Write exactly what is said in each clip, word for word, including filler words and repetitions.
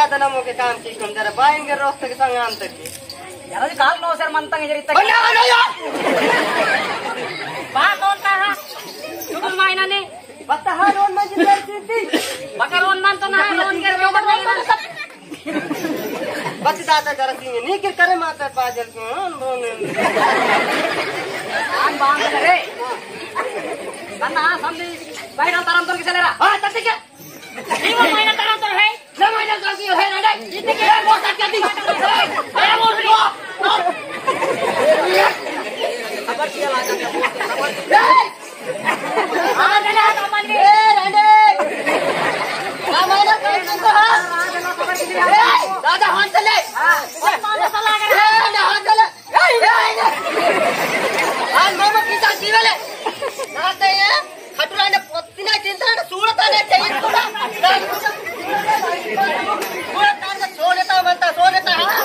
Ada namo ke kam ki kum jara bain ke roh tak sangan tak. Jara di kal no ser mantang jari tak. Bana, bana, ya. Ba kon taha. Sudur maina ni. Bata ha ron manjin dari siti. Baka ron manto na ron ke ron manto. Bati dada jara sini nikir kare mata pajal ko. An bang kare. Karena sambil baik taram tur ke selera. Ah, tapi ke? Ini mau main tarantor, hei? Nama yang kau kira, hei, Rande? Ini kira bosan jadi. Hei, hei, mau dua. Hei! Ada, ada, ada, mandi. Hei, Rande! Nama yang kau kira, ha? Hei, ada hantel, hei. Ah, mana salah kan? Hei, ada hantel, hei. Hei, hei, hei. An mama kita sih balik. Nanti ya. Khatura ne potina jinta ne surata ne chahiye tura. Pura tar ka sone ta manta, sone ta, ha?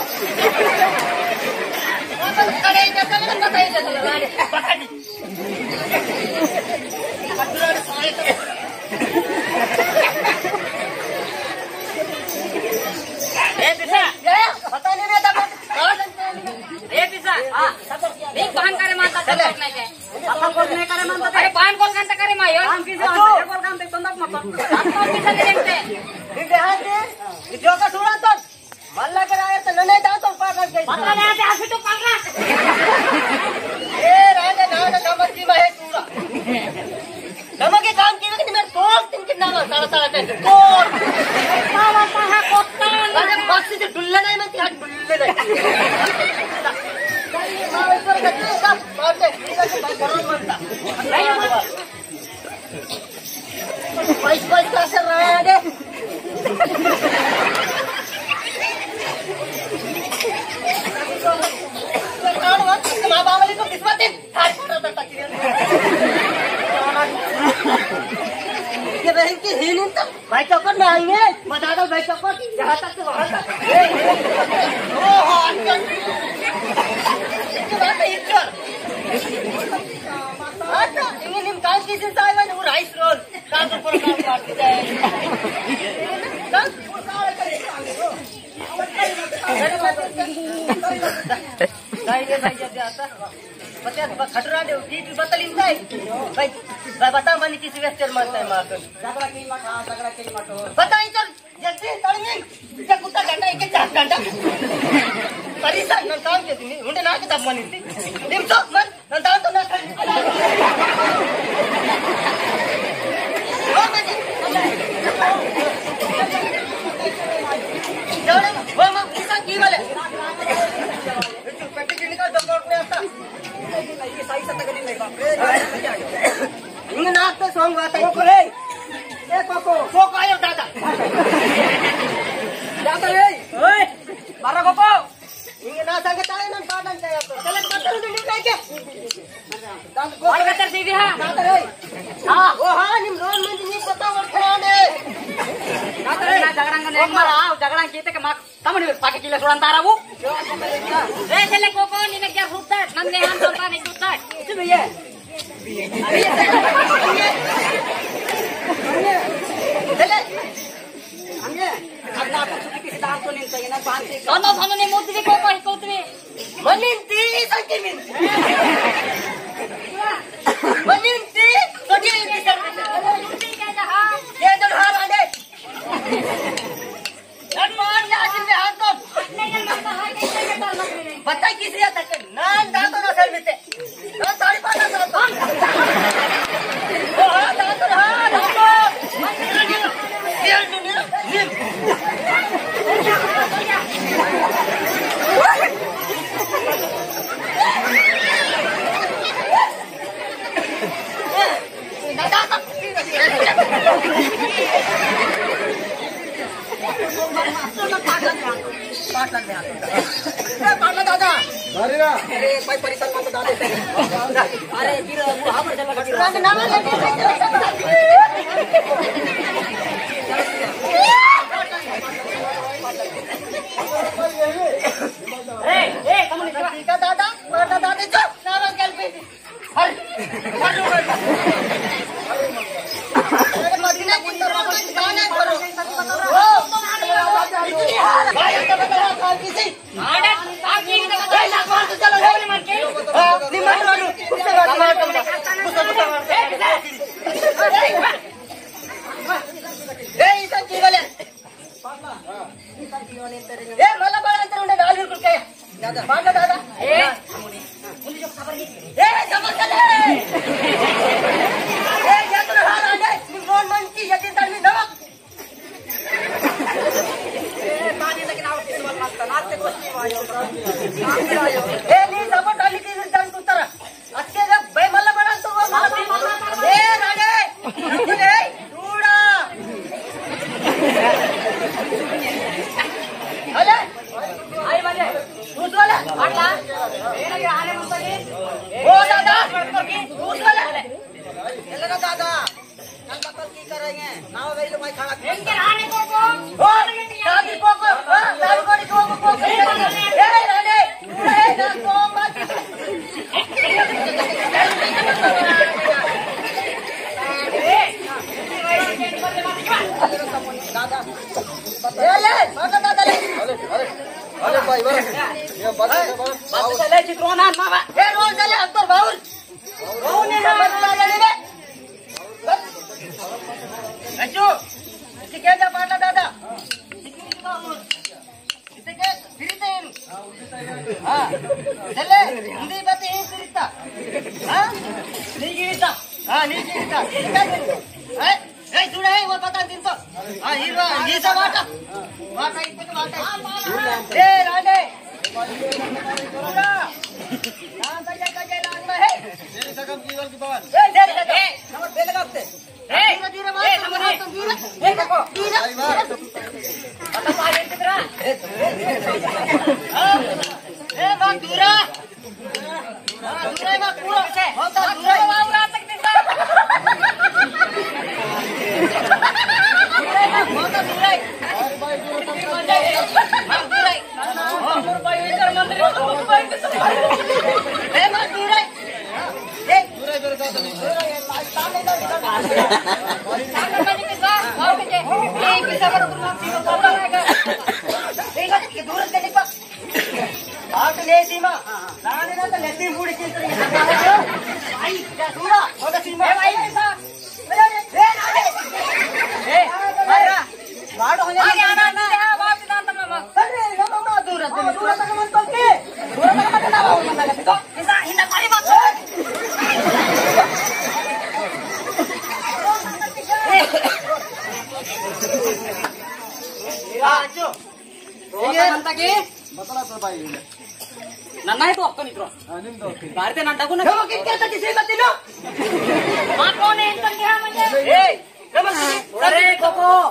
Wapas kare ne ta ne ta ne. Khatura ne sone ta. Eh, bisa. Ya, pata nahi rehta. Eh, bisa. Ah, ini bahan kare manta, cocok naik ya. Apa kol ne kare manta? Are bahan kol kanta kare mayo. Bahan kisi kol kanta tondak mata. Apa bisa dirente? Di dehan de, di joka surat ton. Malla kara air ton nane da ton pakas gai. Pata nahi ate asu tu pakas. Eh, rane nana nama ki mahe tura. Nama ki kam ki ni mere tol tin ki nama sara sara kan. Tol. Pala paha kotan. Rane baksi de dulla nahi mati hat dulla nahi. Baik cokot, baik cokot. Jahat tu, jahat. Eh, eh. Oh, hancur. Itu berapa hancur? Ada, ini nim kaki sih saya, ini rice roll. Kaki pun kaki mati deh. Kan? Saya, saya di atas. Baik, baik, batal intai. Baik, baik, batal mani kisi wester mantai makan. Batal itu. Jadi, taringin, bisa kuta ganda, ikan cak ganda. Parisan, nan tahu jadi ini, udah nak kita mani sih. Dim sok, man, nan tahu tuh nak. Oh, masih. Jangan, gua mau pisang gimana? Itu, pepek ini kan dokter ternyata. Ini nak tuh, suang gua tadi. Koko, hei. Eh, Koko. Koko, ayo, Tata. Tata, hei. Hei. Bara, Koko. Inge na sangke tayo nan padan tayo to. Sala batal dun ni kake. Wal katar sidi ha. Batal, hei. Ah, oh, ha, nim ron man ni kota wal khane. Batal, hei. Na jagaran kan ek mara, jagaran kita ke mak. Tamu ni pake kila suran tara bu. Eh, sele Koko ni nek jar hutat. Nan ne han tonta ni hutat. Itu ya. Sele. Angge, karena aku sudah bisa tahan tuh nih, saya enak banget. Sono, sono nih, muti nih, kok, kok, kok, nih. Maninti, sakit, min. Maninti, sakit, min. Dia tuh harus ada. Dan mana asin dia hantam. Batai kisi ya, takkan. Nan, dato na sel mite. Nan, tari pada dato. Oh, ha, dato, ha, dato. Dia dunia. Nim. ఏ, మళ్ళా బాగా అంటారు, ఉండే నాలుగు కుడికాయ. బాగా దాదా. ఏ. ఏ, జబర్దస్త్. ఏ, ఎదురు హాల్ అంటే, మీ రోడ్ మంచి, ఎదురు దాని మీద నవ్వు. ఏ, నీ సపోర్ట్ అన్ని తీసుకుంటారా? అస్కే బై మళ్ళా మళ్ళా అంటారు, మళ్ళా. ఏ, రాడే. ఏ, చూడా. అలే. అయ్యి మళ్ళీ. చూసుకోలే. అట్లా. ఓ దాదా. చూసుకోలే. ఎల్లగా దాదా. कल बकल की करेंगे? नाव वेल भाई खड़ा। इनके आने को को। ओ, दादी को को, ओ, दादी को को, को, को। ए, रानी, ए, ना को मत। दादा। ए, ले, माता दादा ले। अरे, अरे, अरे भाई, बस। ये बस, बस। बस चले चित्रोना मामा। ए, रोल चले अकबर बाउल। रोल नहीं है, बस चले ले। बच्चू, इसे क्या जा पाटला दादा? इसे क्या फिरते हैं? हाँ, चले, हिंदी बातें ही फिरता। हाँ, नहीं गिरता। हाँ, नहीं गिरता। क्या करें? हैं? ए, सुन, ए, वो पता तीन सौ। हाँ, ये वा-, ये सब वाटा। वाटा, इतने के वाटा। ए, रांडे। पूरा। राम का जय, का जय, राम का है। तेरी सकम की गल की बात। ए, तेरी सकम। ए, नंबर दे लगा अपने। ए, धीरे, धीरे मार, ए, धीरे, धीरे। ए, देखो। धीरे। भाई, मार। पता पा गए कितना? हाँ। ए, मार, धीरे। हाँ, दूर है ना, पूरा। बहुत दूर है। बहुत दूर है। हाँ, दूर है। हाँ। ए, बहुत दूर है। ए। दूर है, दूर है। ఆకు లేసీమా. నాన్న లేసి ఊడికి. అయ్యి, చూడా, ఒక సీమా. ఏ, అయ్యి, సార్. ఏ, అయ్యా. వాడు అరే, అన్న, అన్న, అన్న, వాడు తింటాడు, మామ. అరే, మామ, దూరం, దూరం, దూరం తగ్గమంటే. దూరం తగ్గమంటే నా బాబు. ఇంత, ఇంత పని మాకు. ఆ, అచ్చు. रोता अंतकी? बतला तो भाई। नन्ना है तो अक्का निकरो। हाँ, निम तो अक्का। भारते नन्ना को ना। नमक कितने तक इसे मत लो। माँ कौन है अंतकी? हाँ, मुझे। ए, नमक। अरे, कोको।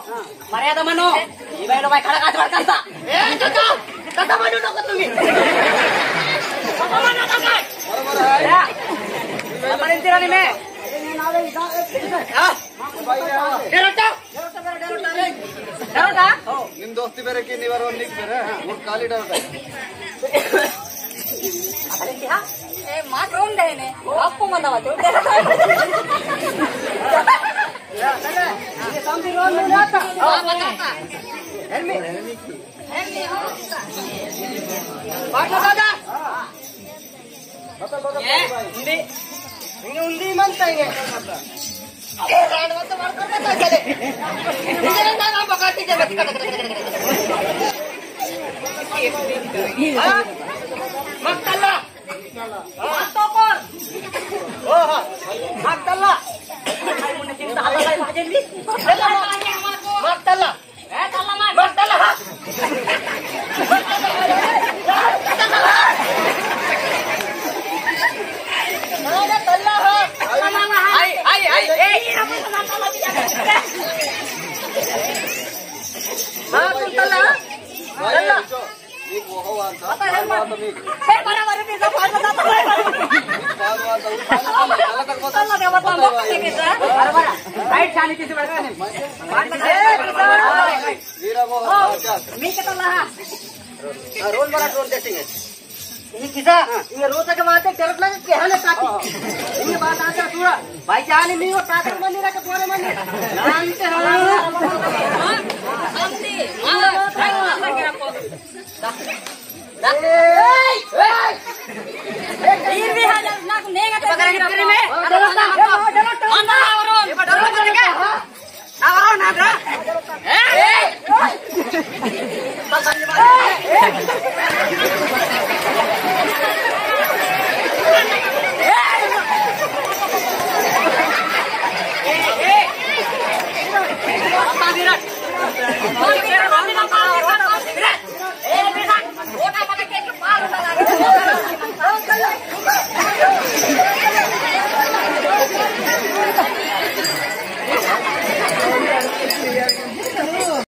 मर्यादा मानो। ये भाई, लो भाई, खड़ा काट मार करता। ए, चाचा, कसा मानू नको तुम्ही? कसा मानू नको? बरोबर आहे. या. नंबर इंची राणी में. हा? ए, रोटा. रोटा? हो. निम दोस्ती बेरे की निवार वर निक बेरे. वो काली डरता है. अरे क्या? ए, मार रोन दे ने. आपको मना मत. ये समझी रोन नहीं आता. हाँ, बताता. हेल्मी. हेल्मी, हाँ. बात बता दा. ఏ, ఉంది. ఇంక ఉంది మంత ఇంక. ఏ, రాను వద్ద పడుకుంటే సరే. ఇంక ఏంటో నా బకాటి జగతి. ఆ? మక్కల్లా. ఆ? ఓహో. మక్కల్లా. మక్కల్లా. रोज बड़ा ड्रोन टेस्टिंग है। ये किसा? ये रोज के माते टेरट लगे के हले ताकी। ये बात आते पूरा। भाई जान ही नहीं हो, ताकत मन नहीं रखे, बोरे मन नहीं। नाम से हाँ। शांति। हाँ, हाँ, हाँ, हाँ।